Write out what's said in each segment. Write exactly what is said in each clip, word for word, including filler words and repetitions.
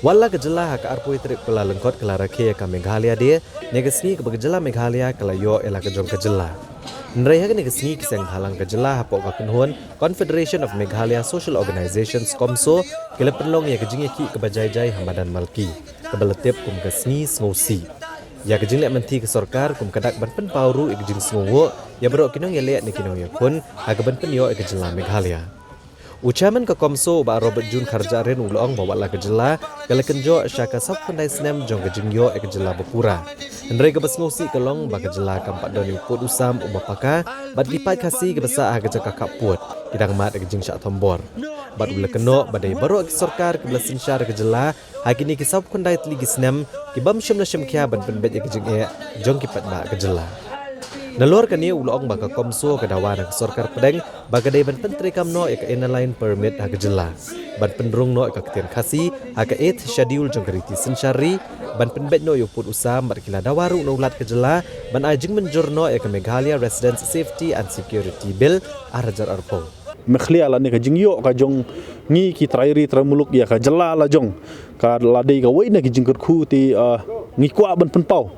Wat la ka jylla ha ka arphew tarik Kyllalyngkot ka la rakhe ïa ka Meghalaya Day, ne ka sngi kaba ka jylla Meghalaya ka la ïoh ïa la ka jong ka jylla. Hynrei ha kane ka sngi ki seng bhalang ka jylla hapoh ka kynhun Confederation of Meghalaya Social Organizations, komso, ki la pynlong ïa ka jingïakhih kaba jai jai ha madan Malki, kaba la tip kum ka sngi sngewsih. Ïa ka jingleh mynthi ka sorkar kum ka dak ban pynpaw ruh ïa ka jingsngewnguh ïa baroh ki nongïaleh ne ki nongïakhun ha kaban pynïoh ïa ka jylla Meghalaya. U chairman ka komso, u Bah Robert June Kharjahrin, u la ong ba wat la ka jylla ka la kynjoh sha ka sawphew khyndai snem jong ka jingïoh ïa ka jylla bapura, hynrei kaba sngewsih ka long ba ka jylla kam pat don ïa u pud u sam uba paka bad ki paid Khasi kiba sah ha ka jaka khappud ki dang mad ïa ka jingshah thombor. Bad u la kynnoh ba dei baroh ki sorkar kiba la synshar ïa ka jylla ha kine ki sawphew khyndai tylli ki snem ki bym shym la shim khia ban pynbeit ïa ka jingeh jong ki paidbah ka jylla. Nalor kane, u la ong ba ka komso ka dawa na ka sorkar pdeng ba ka dei ban pyntreikam noh ïa ka Inner Line Permit ha ka jylla, ban pynrung noh ïa ka ktien Khasi ha ka Eighth Schedule jong ka riti synshar ri, ban pynbeit noh ïa u pud u sam, bad ki la dawa ruh na u Lat ka jylla ban ai jingmynjur noh ïa ka Meghalaya Residents Safety and Security Bill ar hajar arphew. Meghalaya lane ka jingïoh ka jong ngi ki trai ri trai muluk ïa ka jylla la jong ka la dei kawei na ki jingkyrkhu te, ah, ngi kwah ban pynpaw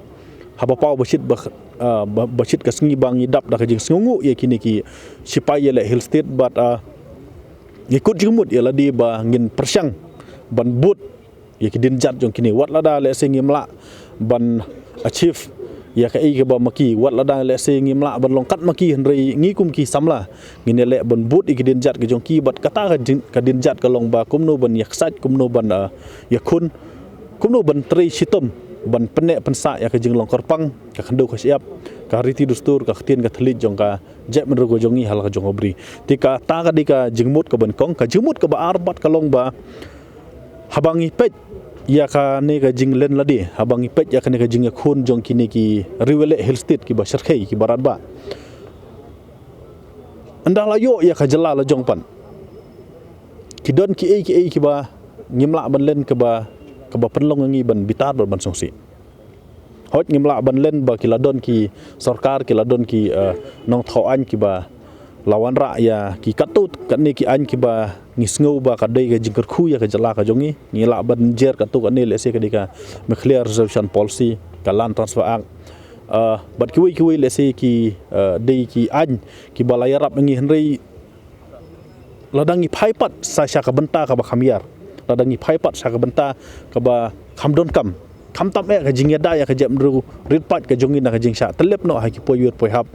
haba paw ba shit ba, ah, ba, ba shit ka sngi ba ngi dap da ka jingsngewnguh ïa kine ki sipai ïaleh Hill State bad, ah, ngi kut jingmut ïa lade ba ngin pyrshang ban bud ïa ki dienjat jong kine. Wat lada lehse ngim lah ban achieve ïa kaei kaba ma ki, wat lada lehse ngim lah ban long kat ma ki, hynrei ngi kum ki samla ngin ïaleh ban bud ïa ki dienjat ka jong ki, bad kata ka dien-, ka dienjat ka long ba kumno ban ïaksaid, kumno ban, ah, ïakhun, kumno ban trei shitom ban pynneh pynsah ïa ka jinglong kyrpang, ka khyndew ka shyiap, ka riti dustur, ka ktien ka thylliej jong ka jaitbynriew ka jong ngi ha la ka jong ka bri. Te kata ka dei ka jingmut kaba nyngkong. Ka jingmut kaba ar pat ka long ba haba ngi peit ïa kane ka jinglen lade, haba ngi peit ïa kane ka jingïakhun jong kine ki riewïaleh Hill State kiba shyrkhei, kiba radbah, ynda la ïoh ïa ka jylla la jong pat, ki don kiei kiei kiba ngim lah ban len kaba, kaba pynlong ïa ngi ban bitar bad ban sngewsih. Hooid, ngim lah ban len ba ki la don ki sorkar, ki la don ki, eh, nongthaw aiñ kiba la wanrah ïa ki katto katne ki aiñ kiba ngi sngew ba ka dei ka jingkyrkhu ïa ka jylla ka jong ngi. Ngi lah ban jer katto katne, lehse ka dei ka Meghalaya Reservation Policy, ka Land Transfer Act, eh, bad kiwei kiwei, lehse ki, eh, dei ki aiñ kiba la ïarap ïa ngi, hynrei lada ngi phai pat sa sha ka bynta kaba kham ïar, lada ngi phai pat sha ka bynta kaba kham donkam, khamtam eh ka jingïada ïa ka jaitbynriew rit paid ka jong ngi na ka jingshah tyllep noh ha ki poiwir poihap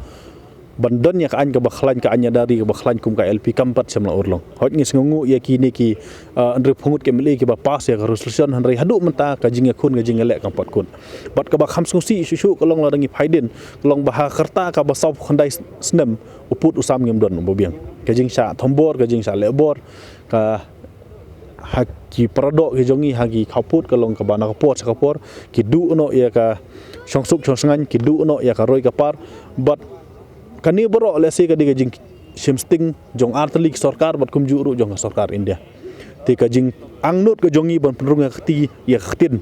ban don ïa ka aiñ kaba khlaiñ, ka aiñ ïada ri kaba khlaiñ kum ka I L P, kam pat shym la urlong. Hooid, ngi sngewnguh ïa kine ki, ah, hynriewphew ngut ki M L A kiba pass ïa ka resolution, hynrei haduh mynta ka jingïakhun, ka jingïaleh kam pat kut. Bad kaba kham sngewsih shuh shuh ka long lada ngi phai dien, ka long ba ha ka rta kaba sawphew khyndai snem, u pud u sam ngim don uba biang. Ka jingshah thombor, ka jingshah lehbor, ka ha ki paradoh ki jong ngi ha ki khappud ka long kaba na ka por sha ka por ki duh noh ïa ka shongsuk shongsngain, ki duh noh ïa ka roi ka par. Bad kane baroh lehse ka dei ka jingshim sting jong artylli ki sorkar bad kumjuh ruh jong ka sorkar India. Te ka jingangnud ka jong ngi ban pynrung ïa ka kti, ïa ka ktien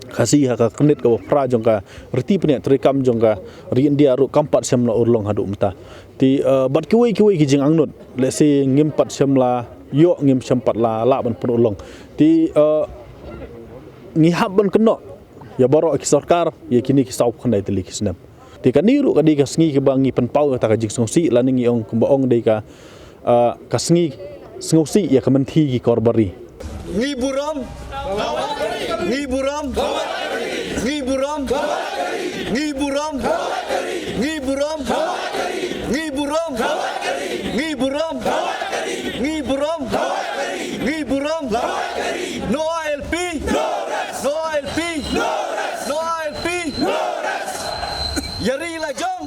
Khasi ha ka kynit kaba phra jong ka riti pynïaid treikam jong ka ri India ruh kam pat shym la urlong haduh mynta. Te, eh, bad kiwei kiwei ki jingangnud, lehse ngim pat shym la ïoh, ngim shym pat la lah ban pynurlong. Te, eh, ngi hap ban kynnoh ïa baroh ki sorkar ïa kine ki sawphew khyndai tylli ki snem. Te kane ruh ka dei ka sngi kaba ngi pynpaw ïa kata ka jingsngewsih, lane ngi ong kumba ong dei ka, ah, ka sngi sngewsih ïa ka mynthi ki kor bari. Ngi burom. Ngi burom. Ngi burom. No I L P. No I L P. No I L P. Ïa ri la jong.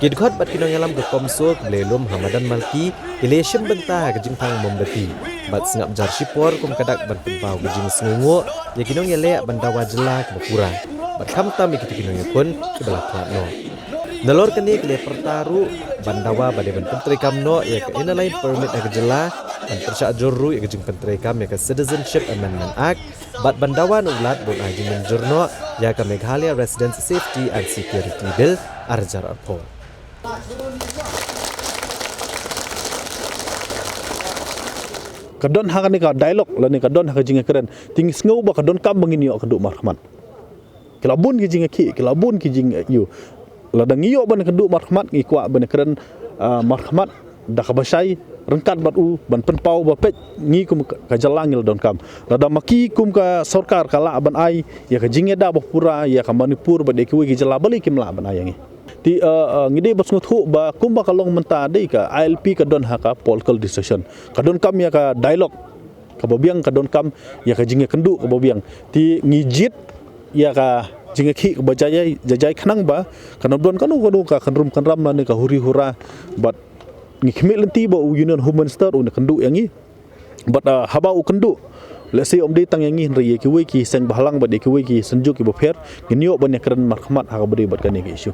Ki dkhot bad ki nongïalam ka CoMSO kiba la ïalum ha madan Malki ki la ïashim bynta ha ka jingphang mombati bad sngap jar shipor kum ka dak ban pynpaw ka jingsngewnguh ïa ki nongïaleh ban dawa jylla kaba pura bad khamtam ïa kita ki nongïakhun kiba la khlad noh. Nalor kane ki la pyrta ruh ban dawa ba dei ban pyntreikam noh ïa ka Inner Line Permit ha ka jylla, ban pyrshah jur ruh ïa ka jingpyntreikam ïa ka Citizenship Amendment Act, bad ban dawa na u Lat ban ai jingmynjur noh ïa ka Meghalaya Residents Safety and Security Bill ar hajar arphew. ka don ha kane ka dialogue lane ka don ha ka jingkren, te ngi sngew ba ka donkam ba ngin ïoh ka duh markhmat. Ki la bun ki jingkhih, ki la bun ki jing ïoh. Lada ngi ïoh ban ka duh markhmat, ngi kwah ban kren, ah, markhmat da kaba shai, ryngkat bad u ban pynpaw ba peit ngi kum ka jylla ngi la donkam. Lada ma ki kum ka sorkar ka lah ban ai ïa ka jingïada ba pura ïa ka Manipur bad ïa kiwei ki jylla, balei kim lah ban ai ïa ngi? Te, ah, ah, ngi dei ban sngewthuh ba kumba ka long mynta dei ka I L P ka don ha ka political decision. Ka donkam ïa ka dialogue kaba biang, ka donkam ïa ka jingkynduh kaba biang. Te ngi jied ïa ka jingkhih kaba jai jai khnang ba kan ym don kano kano ka kynrum kynram lane ka huri hura. Bad ngi khmih lynti ba u Union Home Minister un kynduh ïa ngi. Bad, ah, haba u kynduh, let's say, ym dei tang ïa ngi hynrei ïa kiwei ki seng bhalang bad ïa kiwei ki synjuk kiba pher, ngin ïoh ban ïakren markhmat ha kaba dei bad kane ka issue.